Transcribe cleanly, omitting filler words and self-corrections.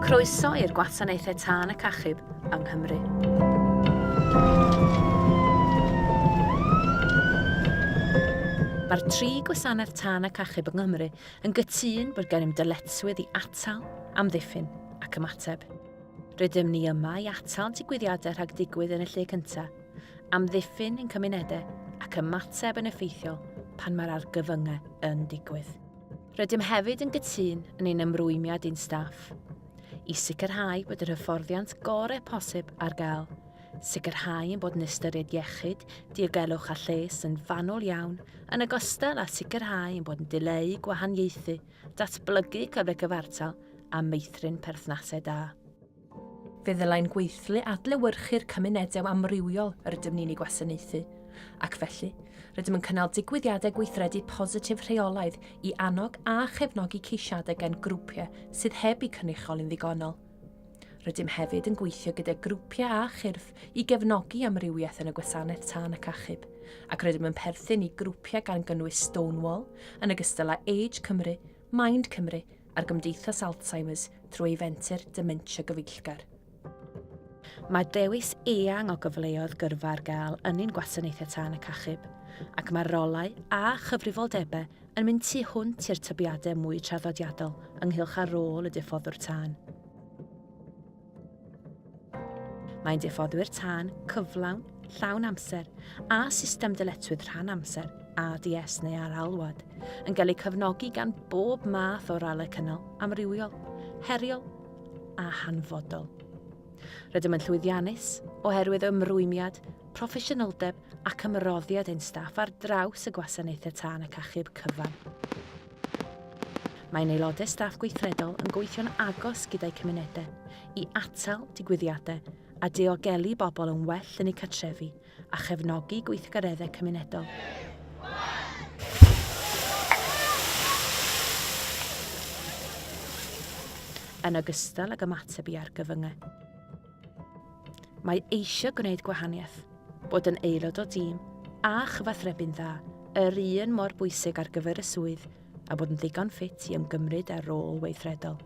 Croeso i'r Gwasanaethau Tân ac Achub yng Nghymru. Mae'r tri gwasanaeth tân ac achub yng Nghymru yn gytûn bod gennym dyletswydd i atal, amddiffyn ac ymateb. Rydym ni yma i atal digwyddiadau rhag digwydd yn y lle cyntaf, amddiffyn ein cymunedau ac ymateb yn effeithiol pan mae'r argyfyngau yn digwydd. Rydym hefyd yn gytûn yn ein ymrwymiad i'n staff i sicrhau bod yr hyfforddiant gorau posib ar gael, sicrhau ein bod yn ystyried iechyd, diogelwch a lles yn fanwl iawn, yn ogystal â sicrhau ein bod yn dileu gwahaniaethu, datblygu cyfle cyfartal a meithrin perthnasau da. Fe ddylai'n gweithlu adlewyrchu'r cymunedau amrywiol yr ydym ni'n eu gwasanaethu, ac felly, rydym yn cynnal digwyddiadau gweithredu positif rheolaidd i annog a chefnogi ceisiadau gan grwpiau sydd heb eu cynrychioli'n ddigonol. Rydym hefyd yn gweithio gyda grwpiau a chyrff i gefnogi amrywiaeth yn y gwasanaeth tân ac achub, ac rydym yn perthyn i grwpiau gan gynnwys Stonewall, yn ogystal â Age Cymru, Mind Cymru a'r Gymdeithas Alzheimer's trwy ei fenter Dementia Gyfeillgar. Mae dewis eang o gyfleoedd gyrfa ar gael yn ein gwasanaethau tân ac achub, ac mae'r rolau a chyfrifoldebau yn mynd tu hwnt i'r tybiadau mwy traddodiadol ynghylch â rôl y diffoddwr tân. Mae'n diffoddwyr tân cyflawn, llawn amser a system dyletswydd rhan amser, ADS neu ar alwad, yn cael eu cefnogi gan bob math o ralau cynnal amrywiol, heriol a hanfodol. Rydym yn llwyddiannus oherwydd ymrwymiad, proffesiynoldeb ac ymroddiad ein staff ar draws y gwasanaethau tân ac achub cyfan. Mae'n aelodau staff gweithredol yn gweithio'n agos gyda'u cymunedau i atal digwyddiadau a diogelu bobl yn well yn eu cartrefi a chefnogi gweithgareddau cymunedol. Yn ogystal ag ymateb i argyfyngau. Mae eisiau gwneud gwahaniaeth, bod yn aelod o dîm a chyfathrebu'n dda yr un mor bwysig ar gyfer y swydd a bod yn ddigon ffit i ymgymryd â rôl weithredol.